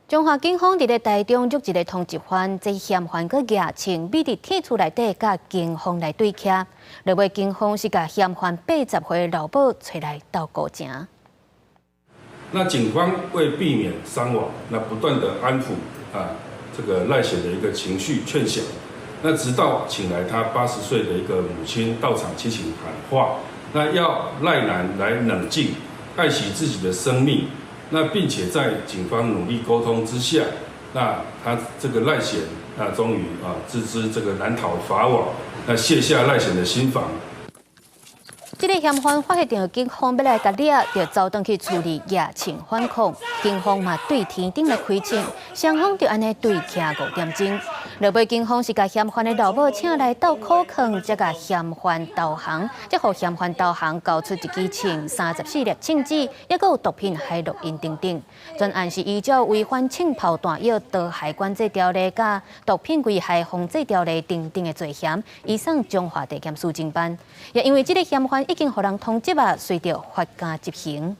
彰化警方佇咧台中捉一个通緝犯，這嫌犯閣舉槍覕佇鐵厝內底，佮警方來對徛。落尾警方是共嫌犯80歲老母揣來鬥孤情。那警方為避免傷亡，那不斷的安撫啊，這個賴顯的一個情緒勸降。那直到請來他80歲的一個母親到場進行喊話，那要賴男來冷靜，愛惜自己的生命。那並且在警方努力溝通之下，那他這個賴顯，那終於啊自知這個難逃法網，那卸下賴顯的心防。這个嫌犯發現著警方欲來共掠，就走轉去厝裡舉槍反抗，警方嘛對天頂來開槍，雙方就按呢對徛5點鐘。落尾警方是共嫌犯的老母請來鬥苦囥，才共嫌犯投降，才予嫌犯投降，交出一支槍、34粒槍子，抑閣有毒品、海洛因等等。全案是依照違反槍炮彈藥毒害管制條例、佮毒品危害防制條例等等的罪嫌，移送彰化地檢署偵辦。也因為這个嫌犯已經予人通緝啊，隨著發監執行。